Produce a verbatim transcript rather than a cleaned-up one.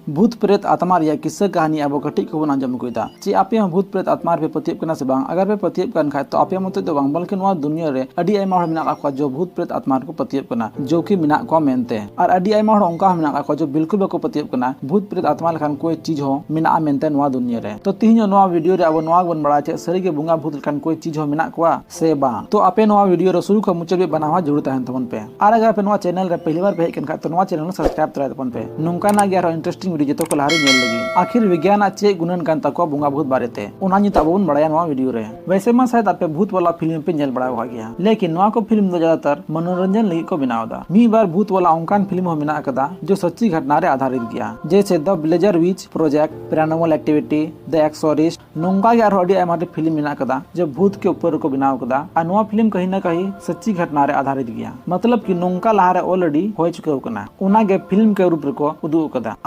ᱵᱷᱩᱛ ᱯᱨᱮᱛ ᱟᱛᱢᱟ ᱨᱮᱭᱟᱜ ᱠᱤᱥᱥᱟᱹ ᱠᱟᱹᱦᱱᱤ ᱟᱵᱚ ᱠᱟᱹᱴᱤᱡ ᱠᱷᱚᱱ ᱵᱚᱱ ᱟᱸᱡᱚᱢ ᱟᱹᱜᱩᱭᱮᱫᱟ᱾ ᱪᱮᱫ ᱟᱯᱮ ᱦᱚᱸ ᱵᱷᱩᱛ ᱯᱨᱮᱛ ᱟᱛᱢᱟ ᱨᱮᱯᱮ ᱯᱟᱹᱛᱭᱟᱹᱜ ᱠᱟᱱᱟ ᱥᱮ ᱵᱟᱝ? ᱟᱜᱟᱨ ᱯᱮ ᱯᱟᱹᱛᱭᱟᱹᱜ ᱠᱟᱱ ᱠᱷᱟᱡ, ᱛᱚ ᱟᱯᱮ ᱢᱚᱛᱚᱡ ᱫᱚ ᱵᱟᱝ, ᱵᱚᱞᱠᱤ ᱱᱚᱣᱟ ᱫᱩᱱᱤᱭᱟᱹ ᱨᱮ ᱟᱹᱰᱤ ᱟᱭᱢᱟ ᱦᱚᱲ ᱢᱮᱱᱟᱜ ᱟᱠᱟᱫ ᱠᱚᱣᱟ ᱡᱚ ᱵᱷᱩᱛ ᱯᱨᱮᱛ ᱟᱛᱢᱟ ᱨᱮᱠᱚ ᱯᱟᱹᱛᱭᱟᱹᱜ ᱠᱟᱱᱟ, ᱡᱚ ᱠᱤ ᱢᱮᱱᱟᱜ ᱠᱚᱣᱟ ᱢᱮᱱᱛᱮ᱾ ᱟᱨ ᱟᱹᱰᱤ ᱟᱭᱢᱟ ᱦᱚᱲ ᱚᱱᱠᱟ ᱦᱚᱸ ᱢᱮᱱᱟᱜ ᱟᱠᱟᱫ ᱠᱚᱣᱟ ᱡᱚ ᱵᱤᱞᱠᱩᱞ ᱵᱟᱠᱚ ᱯᱟᱹᱛᱭᱟᱹᱜ ᱠᱟᱱᱟ ᱵᱷᱩᱛ ᱯᱨᱮᱛ ᱟᱛᱢᱟ ᱞᱮᱠᱟᱱ ᱠᱚᱭ ᱪᱤᱡᱽ ᱦᱚᱸ ᱢᱮᱱᱟᱜᱼᱟ ᱢᱮᱱᱛᱮ ᱱᱚᱣᱟ ᱫᱩᱱᱤᱭᱟᱹ ᱨᱮ᱾ ᱛᱚ ᱛᱤᱦᱤᱧ ᱱᱚᱣᱟ ᱵᱷᱤᱰᱤᱭᱳ ᱨᱮ ᱟᱵᱚ ᱱᱚᱣᱟ ᱜᱮᱵᱚᱱ ᱵᱟᱲᱟᱭᱟ, ᱪᱮᱫ ᱥᱟᱹᱨᱤ ᱜᱮ ᱵᱚᱸᱜᱟ ᱵᱷᱩᱛ ᱞᱮᱠᱟᱱ ᱠᱚᱭ ᱪᱤᱡᱽ ᱦᱚᱸ ᱢᱮᱱᱟᱜ ᱠᱚᱣᱟ ᱥᱮ ᱵᱟᱝ? ᱛᱚ ᱟᱯᱮ ᱱᱚᱣᱟ ᱵᱷᱤᱰᱤᱭᱳ ᱨᱮ ᱥᱩᱨᱩ ᱠᱷᱚᱱ ᱢᱩᱪᱟᱹᱫ ᱦᱟᱹᱵᱤᱡ ᱵᱟᱱᱟᱣᱟ ᱡᱩᱲᱩ ᱛᱟᱦᱮᱱ ᱛᱟᱵᱚᱱ ᱯᱮ᱾ ᱟᱨ ᱟᱜᱟᱨ ᱟᱯᱮ ᱱᱚᱣᱟ ᱪᱮᱱᱮᱞ ᱨᱮ ᱯᱮᱦᱞᱤ ᱵᱟᱨ ᱯᱮ ᱦᱮᱡ ᱠᱟᱱ ᱠᱷᱟᱡ, ᱛᱚ ᱱᱚᱣᱟ ᱪᱮᱱᱮᱞ ᱥᱟᱵᱥᱠᱨᱟᱭᱤᱵ ᱛᱚᱨᱟᱭ ᱛᱟᱵᱚᱱ ᱯᱮ᱾ ᱱᱚᱝᱠᱟᱱᱟᱜ ᱜᱮ ᱟᱨᱦᱚᱸ ᱤᱱᱴᱟᱨᱮᱥᱴᱤᱝ ᱵᱷᱤᱰᱤᱭᱳ ᱡᱚᱛᱚ ᱠᱚ ᱞᱟᱦᱟ ᱨᱮ ᱧᱮᱞ ᱞᱟᱹᱜᱤᱫ᱾ ᱟᱠᱷᱤᱨ ᱵᱤᱜᱽᱜᱟᱱ ᱟᱜ ᱪᱮᱫ ᱜᱩᱱᱟᱹᱱ ᱠᱟᱱ ᱛᱟᱠᱚᱣᱟ ᱵᱚᱸᱜᱟ ᱵᱷᱩᱛ ᱵᱟᱨᱮᱛᱮ, ᱚᱱᱟ ᱱᱤᱛ ᱟᱵᱚ ᱵᱚᱱ ᱵᱟᱲᱟᱭᱟ ᱱᱚᱣᱟ ᱵᱷᱤᱰᱤᱭᱳ ᱨᱮ᱾ ᱣᱮᱥᱮ ᱢᱟ ᱥᱟᱭᱮᱫ ᱟᱯᱮ ᱵᱷᱩᱛ ᱵᱟᱞᱟ ᱯᱷᱤᱞᱢ ᱯᱮ ᱧᱮᱞ ᱵᱟᱲᱟ ᱟᱠᱟᱫ ᱜᱮᱭᱟ, ᱞᱮᱠᱤᱱ ᱱᱚᱣᱟ ᱠᱚ ᱯᱷᱤᱞᱢ ᱫᱚ ᱡᱟᱫᱟᱛᱟᱨ ᱢᱚᱱᱳᱨᱚᱧᱡᱚᱱ ᱞᱟᱹᱜᱤᱫ ᱠᱚ ᱵᱮᱱᱟᱣ ᱮᱫᱟ᱾ ᱢᱤᱫ ᱵᱟᱨ ᱵᱷᱩᱛ ᱵᱟᱞᱟ ᱚᱱᱠᱟᱱ ᱯᱷᱤᱞᱢ ᱦᱚᱸ ᱢᱮᱱᱟᱜ ᱟᱠᱟᱫᱟ ᱡᱚ ᱥᱟᱹᱪᱪᱤ ᱜᱷᱚᱴᱱᱟ ᱨᱮ ᱟᱫᱷᱟᱨᱤᱛ ᱜᱮᱭᱟ, ᱡᱮᱭᱥᱮ The Blair Witch Project, Paranormal Activity, The Exorcist, ᱱᱚᱝᱠᱟ ᱜᱮ ᱟᱨᱦᱚᱸ ᱟᱹᱰᱤ ᱟᱭᱢᱟ ᱰᱷᱮᱨ ᱯᱷᱤᱞᱢ ᱢᱮᱱᱟᱜ ᱟᱠᱟᱫᱟ ᱡᱚ ᱵᱷᱩᱛ ᱠᱮ ᱩᱯᱚᱨ ᱨᱮᱠᱚ ᱵᱮᱱᱟᱣ ᱟᱠᱟᱫᱟ᱾ ᱟᱨ ᱱᱚᱣᱟ ᱯᱷᱤᱞᱢ ᱠᱟᱹᱦᱤ ᱱᱟ ᱠᱟᱹᱦᱤ ᱥᱟᱹᱪᱪᱤ ᱜᱷᱚᱴᱱᱟ ᱨᱮ ᱟᱫᱷᱟᱨᱤᱛ ᱜᱮᱭᱟ, ᱢᱚᱛᱞᱚᱵ ᱠᱤ ᱱᱚᱝᱠᱟ ᱞᱟᱦᱟᱨᱮ already ᱦᱩᱭ ᱪᱩᱠᱟᱹᱣ ᱠᱟᱱᱟ, ᱚᱱᱟᱜᱮ ᱯᱷᱤᱞᱢ ᱠᱮ ᱨᱩᱯ ᱨᱮᱠᱚ ᱩᱫᱩᱜ ᱟᱠᱟᱫᱟ᱾